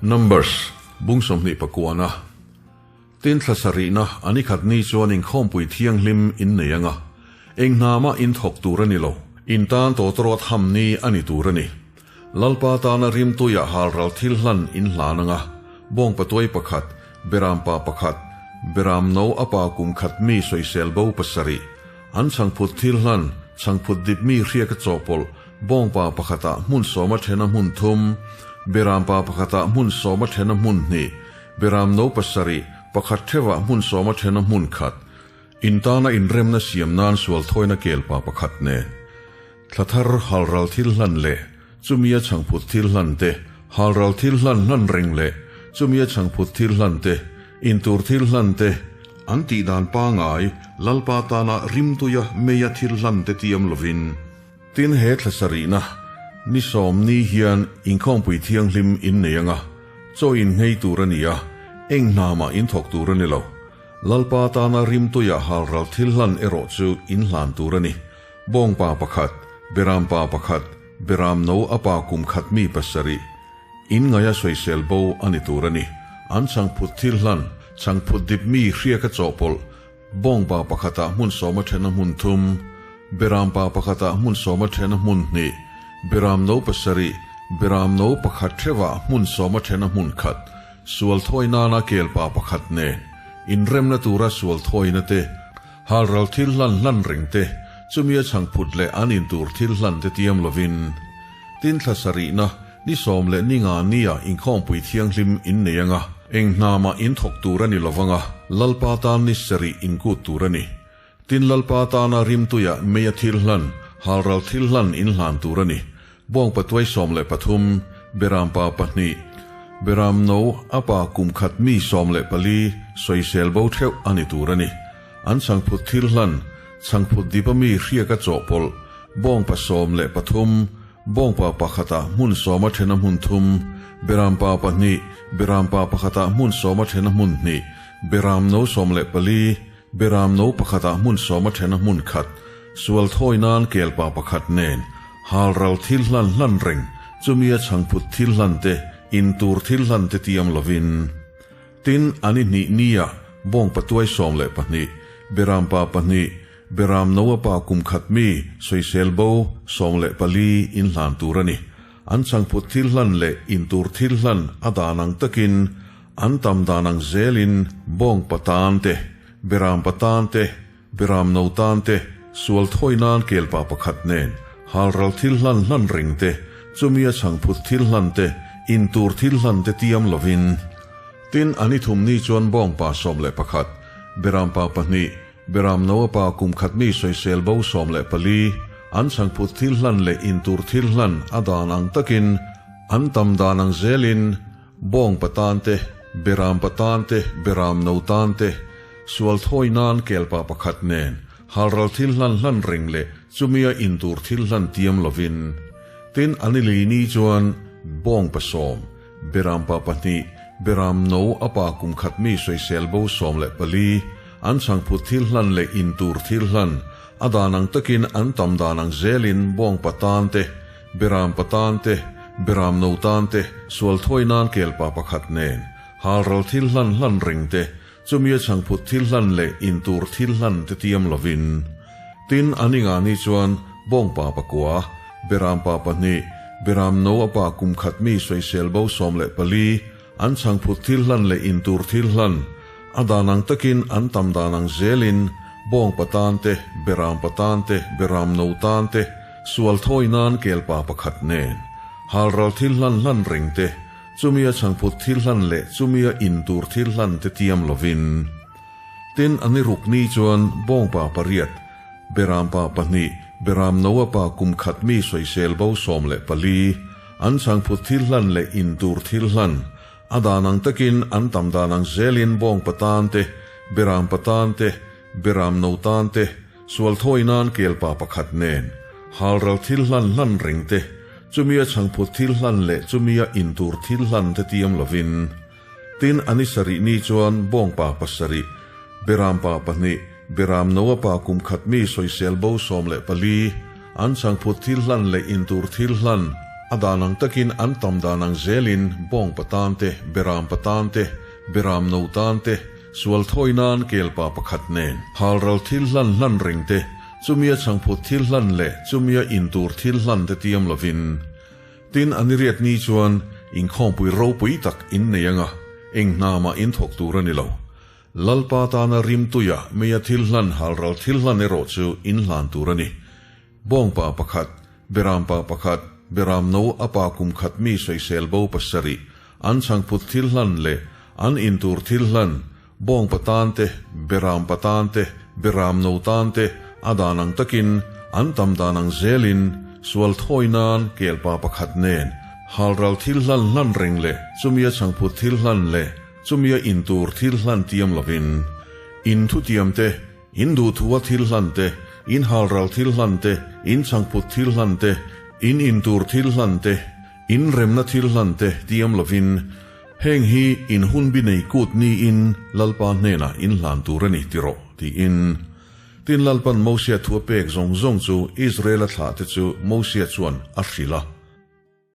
Numbers, bung 29 a. Tin thla sarihna a ni khat ni chuan inkhawmpui thianghlim in nei anga, eng hna mah in thawk tur a ni lo, in tan tawtawrawt ham ni a ni tur a ni. Lalpa tana rimtuia halral thil hlan in hlan anga, bawngpatuai pakhat, berampa pakhat, beram no a pa kum khat mi sawisel bo pasarih, an chhangphut thil hlan, chhangphut dip mi hriaka chawhpawlh, bawngpa pakhatah hmun sawma thena hmun thum, berampa pakhatah hmun sawma thena hmun hnih, Beram no pasarih, pakhat theuhah hmun sawma thena hmun khat, in tana inremna siam nan sual thawina kelpa pakhat nen, thla thar halral thil hlan leh chumia chhangphut thil hlan te, halral thil hlan hlan reng leh chumia chhangphut thil hlan te, intur thil hlan te, an tih dan pangai Lalpa tana rimtuia meia thil hlan te tiam lovin. Tin he thla sarihna ni sawm ni hian inkhawmpui thianghlim in nei anga, chaw in nghei tur a ni a, eng hna mah in thawk tur a ni lo. Lalpa tana rimtuia halral thil hlan erawh chu in hlan tur a ni. Bawngpa pakhat, Berampa pakhat, Beram no a pa kum khat mi pasarih, in ngaia sawisel bo a ni tur a ni. An chhangphut thil hlan, chhangphut dip mi hriaka chawhpawlh, Bawngpa pakhatah hmun sawma thena hmun thum, Berampa pakhatah hmun sawma thena hmun hnih, Beram no pasarih, Beram no pakhat theuhah hmun sawma thena hmun khat, sual thawi nana kelpa pakhat nen, inremna tura sual thawina te, halral thil hlan hlan reng te, chumia chhangphut leh an intur thil hlan te tiam lovin. Tin thla sarihna, Ni sawm leh ni nga nia inkhawmpui thianghlim in nei anga, eng hna mah in thawk tur a ni lovang a, Lalpa tan ni sarih in kut tur a ni. Tin Lalpa tana rimtuia meia thil hlan, halral thil hlan in hlan tur a ni. Bawngpa tuai 13, Berampa pahnih, Beram no a pa kum khat mi 14 sawisel bo theuh a ni tur a ni. An chhangphut thil hlan, chhangphut dipa mi hriaka chawhpawlh, bawngpa 13, Bawngpa pakhatah hmun sawma thena hmun thum, Berampa pahnih, Berampa pakhatah hmun sawma thena hmun hnih, Beram no 14, Beram no pakhatah hmun sawma thena hmun khat, sual thawi nan kelpa pakhat nen, halral thil hlan hlan reng, chumia chhangphut thil hlan te, intur thil hlan te tiam lovin. Tin, an i hnih nia bawngpa tuai 12, Berampa pahnih, Beram no a pa kum khat mi sawisel bo 14 in hlan tur a ni. An chhangphut thil hlan leh intur thil hlan a dan ang takin an tam dan ang zelin bawng pa tan te, Beram pa tan te, Beram no tan te, sual thawi nan kelpa pakhat nen halral thil hlan hlan reng te, chumia chhangphut thil hlan te, intur thil hlan te tiam lovin. Tin, an i thum ni chuan bawng pa 11, Beram pa pahnih, Beram no a pa kum khat mi sawisel bo 14, an chhangphut thil hlan leh intur thil hlan a dan ang takin an tam dan ang zelin bawng pa tan te, Beram pa tan te, Beram no tan te, sual thawi nan kelpa pakhat nen halral thil hlan hlan reng leh chumia intur thil hlan tiam lovin. Tin, an i li ni chuan bawng pa sawm, Beram pa pahnih, Beram no a pa kum khat mi sawisel bo 14, an chhangphut thil hlan leh intur thil hlan, a dan ang takin an tam dan ang zelin bawng pa tan te, Beram pa tan te, Beram no tan te, sual thawi nan kelpa pakhat nen, halral thil hlan hlan reng te, chumia chhangphut thil hlan leh intur thil hlan te tiam lovin. Tin, an i nga ni chuan bawng pa pakua, Beram pa pahnih, Beram no a pa kum khat mi sawisel bo 14, an chhangphut thil hlan leh intur thil hlan, a dan ang takin an tam dan ang zelin bawng pa tan te, Beram pa tan te, Beram no tan te, sual thawi nan kelpa pakhat nen, halral thil hlan hlan reng te, chumia chhangphut thil hlan leh chumia intur thil hlan te tiam lovin. Tin, an i ruk ni chuan bawng pa pariat, Beram pa pahnih, Beram no a pa kum khat mi sawisel bo 14, an chhangphut thil hlan leh intur thil hlan, a dan ang takin an tam dan ang zelin bawng pa tan te, Beram pa tan te, Beram no tan te, sual thawi nan kelpa pakhat nen, halral thil hlan hlan reng te, chumia chhangphut thil hlan leh chumia intur thil hlan te tiam lovin. Tin, an i sarih ni chuan bawng pa pasarih, Beram pa pahnih, Beram no a pa kum khat mi sawisel bo 14, an chhangphut thil hlan leh intur thil hlan, A dan ang takin an tam dan ang zelin bawngpa tan te, berampa tan te, beram no tan te, sual thawi nan kelpa pakhat nen halral thil hlan hlan reng te, chumia chhangphut thil hlan leh chumia intur thil hlan te tiam lovin. Tin, a niriat ni chuan inkhawmpui ropui tak in nei anga eng hna mah in thawk tur a ni lo. Lalpa tana rimtuia meia thil hlan halral thil hlan erawh chu in hlan tur a ni. Bawngpa pakhat, Berampa pakhat, Beram no a pa kum khat mi sawisel bo pasarih, an chhangphut thil hlan leh an intur thil hlan, bawngpa tan te, Berampa tan te, Beram no tan te a dan ang takin, an tam dan ang zelin, sual thawi nan kelpa pakhat nen, halral thil hlan hlan reng leh chumia chhangphut thil hlan leh chumia intur thil hlan tiam lovin, in thutiam te, In duhthua thil hlan te, in halral thil hlan te, in chhangphut thil hlan te, in intur thil hlan te, in remna thil hlan te tiam lovin, heng hi in hunbi nei kut niin Lalpa hnenah in hlan tur a ni ti rawh, tiin. Tin Lalpan Mosia thu a pek zawng zawng chu Israela thlahte chu Mosia chuan a hrilh a.